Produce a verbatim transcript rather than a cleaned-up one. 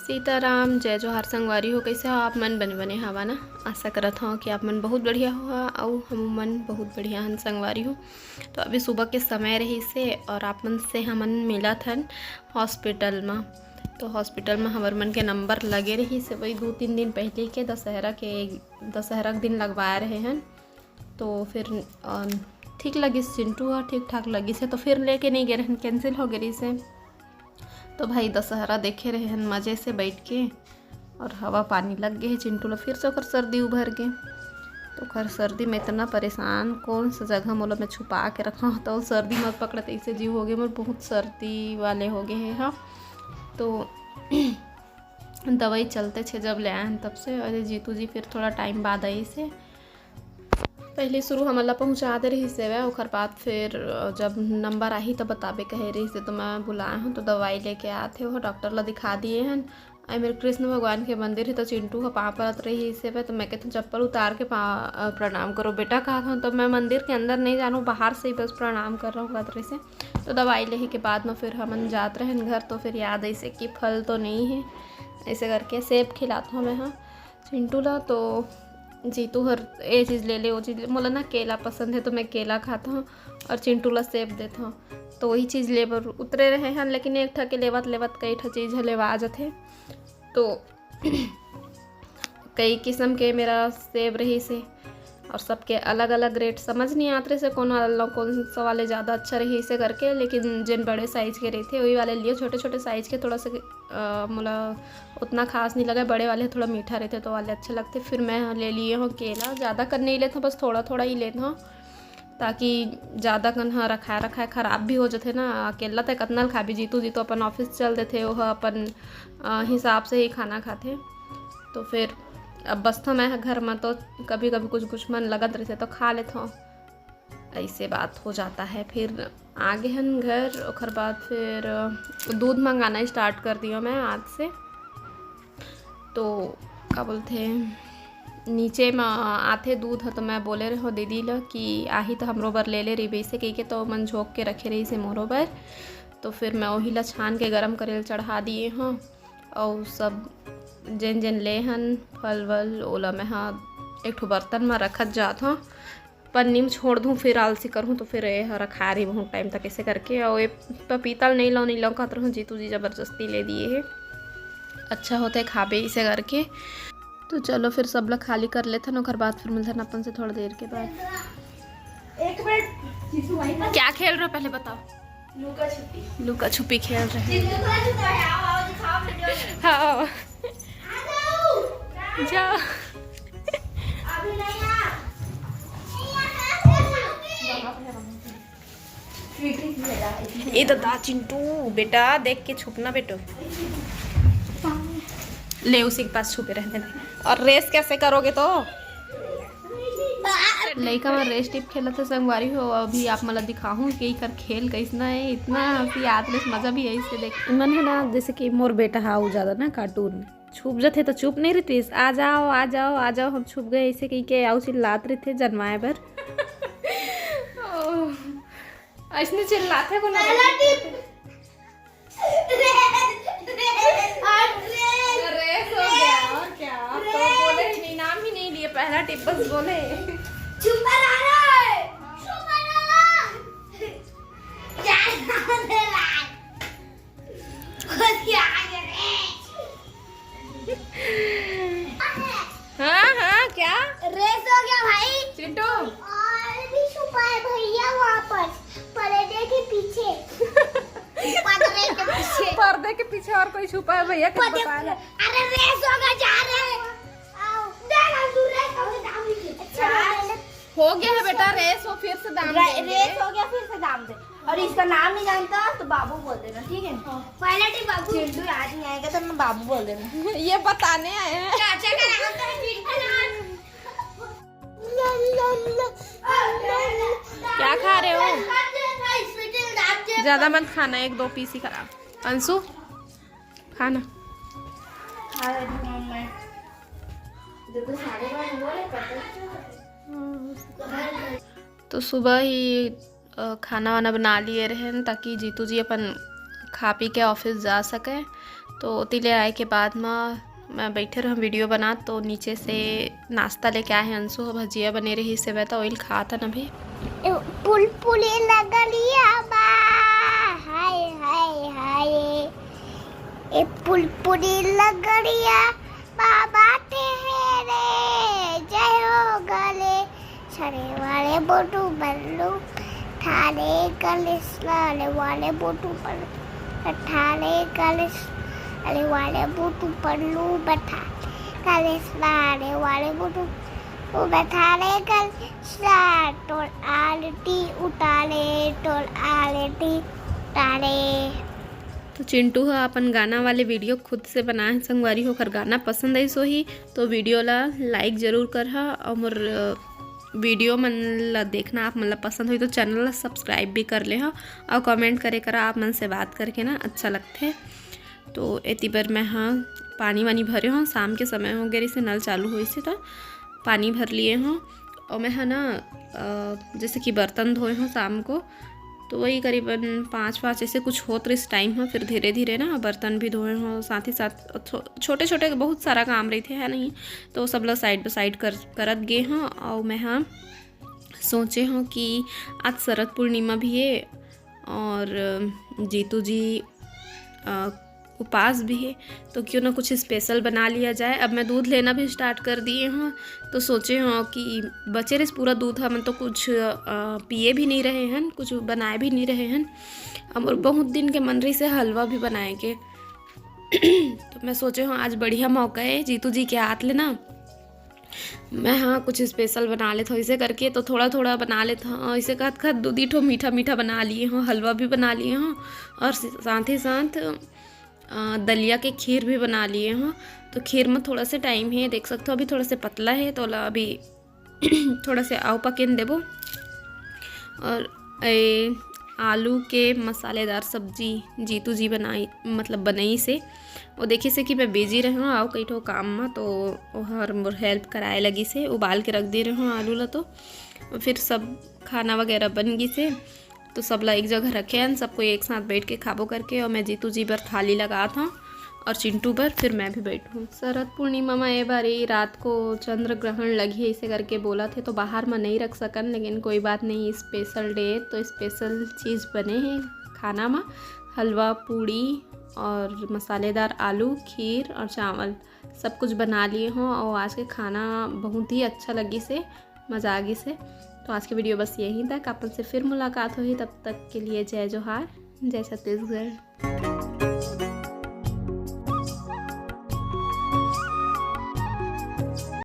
सीताराम, जय जोहार संगवारी हो। कैसे हो आप मन? बने बने हवा ना? आशा करत हव कि आप मन बहुत बढ़िया हो, अउ हम मन बहुत बढ़िया हन संगवारी हो। तो अभी सुबह के समय रहिसे और आप मन से हमन मिलत हन हॉस्पिटल म। तो हॉस्पिटल म हमर मन के नंबर लगे रहिसे, वही दो तीन दिन पहले के दशहरा के, दशहरा के दिन लगवाए रहे हन। तो फिर अ, ठीक लगिस, चिंटू ह ठीक ठाक लगिस हे, तो फिर लेके नहीं गे रहन, कैंसिल हो गे रहिसे। तो भाई दशहरा देखे रहे हन मजे से बैठ के, और हवा पानी लग गे हे चिंटू ला, फिर से ओकर सर्दी उभर गे। तो ओकर सर्दी में इतना परेशान, कौन सा जगह मोला मैं छुपा के रखा, तो सर्दी मत पकड़त, ऐसे जीव हो गे मोर, बहुत सर्दी वाले हो गे हे। हाँ, तो दवाई चलते छे जब ले आए हन तब से। अरे जीतू जी फिर थोड़ा टाइम बाद आइसे। पहले शुरू हमन ला पहुँचा दे रहिस हवय, ओकर बाद फिर, अ, जब नंबर आही तब बताबे कहे रहिस हे, तो मैं बुलाए हूँ, तो दवाई लेके आत हे, वो डॉक्टर ला दिखा दिए हन। अउ मेरे कृष्ण भगवान के मंदिर हे, तो चिंटू ह पाँव परत रहिस हवय, तो मैं कहत हूँ, "चप्पल उतार के पाँव, अ, प्रणाम करो बेटा," कहत हूँ, तो मैं मंदिर के अंदर नहीं जानूँ, बाहर से ही बस प्रणाम कर रहा हूँ, कहत रहिस हे। तो दवाई लेहे के बाद में फिर हमन जात रहन घर, तो फिर याद आइसे कि फल तो नहीं है, ऐसे करके सेब खिलात हूँ मैं, हाँ। चिंटू ला तो जीतू हर ए चीज़ ले ले, वो चीज़ ले। मोला ना केला पसंद है, तो मैं केला खात हूँ और चिंटू ला सेब देत हूँ। तो वही चीज़ ले बर उतरे रहे हन, लेकिन एक ठा के लेवत लेवत कई ठा चीज़ ह लेवा जथे। तो कई किस्म के मेरा सेब रहिस हे और सबके अलग-अलग रेट, समझ नहीं आत रहिस हे कोन वाला, कौन सा वाले ज़्यादा अच्छा रहिस हे करके, लेकिन जेन बड़े साइज के रहिथे वही वाले लिए। छोटे-छोटे साइज के थोड़ा सा, अ, मोला उतना खास नहीं लगे, बड़े वाले थोड़ा मीठा रहिथे तो वाले अच्छे लगथे। फिर मैं ले लिए हूँ केला, ज़्यादा कन नहीं लेत हूँ, बस थोड़ा-थोड़ा ही लेत हूँ, ताकि ज़्यादा कन ह रखाए रखाए खराब भी हो जथे ना। अकेला तक कतना ल खाबे, जीतू जी तो अपन ऑफिस चल देथे, ओह अपन, अ, हिसाब से ही खाना खाथे। तो फिर अब बचथे मैं ह घर म, तो कभी-कभी कुछ-कुछ मन लगत रहिथे तो खा लेथंव, ऐसे बात हो जाता है। फिर आ गे हन घर, ओकर बाद फिर दूध मंगाना स्टार्ट कर दियो मैं आज से। तो का बोलथे, नीचे म आथे दूध ह, तो मैं बोले रहो दीदी ल कि आही तो हमरो बर ले ले रहिबे, ऐसे कहिके तो मन झोंक के रखे रहिस हे मोरो बर। तो फिर मैं ओही ला छान के गरम करे ल चढ़ा दिए हूँ। अउ सब जेन जेन ले हन फल वल, ओला मैं ह एक ठो बर्तन म रखत जात हूँ, पन्नी म छोड़ दूँ, फिर आलसी करहूँ, तो फिर ए ह रखा रही बहुत टाइम तक ऐसे करके। अउ ए पपीता ल नहीं लो, नहीं लो कहत रहूँ, जीतू जी जबरदस्ती ले दिए हे। अच्छा होथे खाबे इसे करके। तो चलो फिर सब ला खाली कर लेथन, ओकर बाद फिर मिलथन अपन से थोड़ा देर के बाद। एक मिनट, जीतू वहीं पर। क्या खेल रहे हो पहले बताओ? लुका छुपी। लुका छुपी खेल रहे हैं। जीतू थोड़ा छुपा है, आओ, आओ, दिखाओ वीडियो। हाँ। आ जाओ। जाओ। अभी नहीं आ। ये तो दा चिंटू, बेटा देख के छुपना बेटो। ले उसी के पास छुपे रहने दे। और रेस कैसे करोगे तो? लइका मन रेस टिप खेलत हे संगवारी हो। अभी आप मन ला दिखाहूँ कि एकर खेल कइसना हे। इतना हंसी आत रहिस, मजा भी आइस हे देख। मन है ना, जैसे कि मोर बेटा हा, उ ज्यादा ना कार्टून छुप जथे तो चुप नहीं रहतीस, "आ जाओ, आ जाओ, आ जाओ, हम छुप गए," ऐसे कहि के अउ चिल्लात रहिथे जनवाए बर। ओह, अइसने चिल्लाथे को ना। पहला tip. Race, race, race. Race हो गया, और क्या? आप तो रेस। बोले ही नहीं, नाम ही नहीं लिए, पहला टिप बस बोले। छुपा रहा है। छुपा रहा। क्या नाम दे रहा है? खुद के आगे रेस। हाँ, हाँ, क्या? रेस हो गया भाई। चिंटू। और भी छुपा है भैया वहाँ पर, पर्दे के पीछे। पर्दे के पीछे। पर्दे के पीछे और कोई छुपा है भैया, कुछ पर्दे, बता रहे। अरे रेस हो गया, जा रहे हैं। आओ। दे ना, तू रेस हो गया, दाम लिखे। अच्छा। हो गया है बेटा, रेस हो, फिर से दाम रे-, देंगे। रेस हो गया, फिर से दाम दे। और इसका नाम नहीं जानता तो बाबू बोल देना, ठीक है? हाँ। पहला टिप बाबू। चिंटू याद नहीं आएगा तो मैं बाबू बोल देना। ये बताने आए हैं। चाचा का नाम तो है चिंटू। क्या खा रहे हो? ज्यादा मत खाना, एक दो पीस ही खाना। अंशु, खाना। खा रही हूँ मैं। देखो, सारे बार बोले, पता नहीं। तो सुबह ही, अ, खाना वाना बना लिए रहेन, ताकि जीतू जी अपन खा पी के ऑफिस जा सके। तो ओती ले आए के बाद म मैं बैठे रहूँ वीडियो बनात, तो नीचे से नाश्ता लेके आए हैं अंशु ह, भजिया बने रहिस हे, त ओइल खात हन अभी। ए, पुलपुली लगड़िया बा, हाय, हाय, हाय। ए, पुलपुली लगड़िया बा, बाटे हे रे, जय हो गले। छड़े वाले बोटू बल्लू, ठाले गले, लाले वाले बोटू बल्लू, ठाले गले, लाले वाले बोटू बल्लू, बठा गले, लाले वाले बोटू, वो बठा ले गले, टोल आलटी उठाले, टोल आलटी उठाले। तो चिंटू ह अपन गाना वाले वीडियो खुद से बनाए हे संगवारी हो, ओकर गाना पसंद आइस होही तो वीडियो ला लाइक जरूर करहा, और मोर, अ, वीडियो मन ला देखना आप मन ला पसंद होही तो चैनल ला सब्सक्राइब भी कर लेहा, और कमेंट करे करा, आप मन से बात करके ना अच्छा लगथे। तो एती बर मैं ह पानी वानी भरे हों, शाम के समय हो गे रहिस हे, नल चालू होइस हे त पानी भर लिए हों। और मैं ह ना, अ, जैसे कि बर्तन धोए हों शाम को, तो वही करीबन पाँच, पाँच ऐसे कुछ होत रहिस टाइम ह। फिर धीरे धीरे ना बर्तन भी धोए हों, साथ ही साथ छो-, छोटे छोटे बहुत सारा काम रहिथे, है नहीं, तो सब ला साइड बाय साइड कर, करत गे हों। और मैं ह सोचे हों कि आज शरद पूर्णिमा भी हे और जीतू जी, अ, उपास भी हे, तो क्यों ना कुछ स्पेशल बना लिया जाए। अब मैं दूध लेना भी स्टार्ट कर दिए हों, तो सोचे हों कि बचे रहिस पूरा दूध, हमन तो कुछ, अ, पिए भी नहीं रहे हन, कुछ बनाए भी नहीं रहे हन। अब मोर बहुत दिन के मन रहिस हे हलवा भी बनाए के। तो मैं सोचे हों आज बढ़िया मौका हे जीतू जी के आत ले ना, मैं ह कुछ स्पेशल बना लेत हों, ऐसे करके तो थोड़ा थोड़ा बना लेत हों। ऐसे कहत कहत दू दी ठो मीठा मीठा बना लिए हों, हलवा भी बना लिए हों, और स-, साथ ही साथ, अ, दलिया के खीर भी बना लिए हों। तो खीर में थोड़ा से टाइम हे, देख सकत हो अभी थोड़ा से पतला हे, तो ओला अभी थोड़ा से अउ पकेन देबो। और ए आलू के मसालेदार सब्जी जीतू जी बनाई, मतलब बनाइस हे। वो देखिस हे कि मैं बिजी रहे हों अउ कई ठो काम म, तो ओहर मोर हेल्प कराए लगिस हे, उबाल के रख दे रहे हों आलू ला। तो फिर सब खाना वगैरह बन गिस हे, तो सब ला एक जगह रखे हन, सब कोई एक साथ बैठ के खाबो करके। और मैं जीतू जी बर थाली लगात हों और चिंटू बर फिर मैं भी बैठूँ। शरद पूर्णिमा म ए बारी रात को चंद्र ग्रहण लगही, ऐसे करके बोलत हे, तो बाहर म नहीं रख सकन, लेकिन कोई बात नहीं, स्पेशल डे तो स्पेशल चीज़ बने हे खाना म, हलवा पूड़ी और मसालेदार आलू, खीर और चावल, सब कुछ बना लिए हों। और आज के खाना बहुत ही अच्छा लगिस हे, मज़ा आ गिस हे। तो आज के वीडियो बस यहीं तक, अपन से फिर मुलाकात होही, तब तक के लिए जय जोहार, जय छत्तीसगढ़।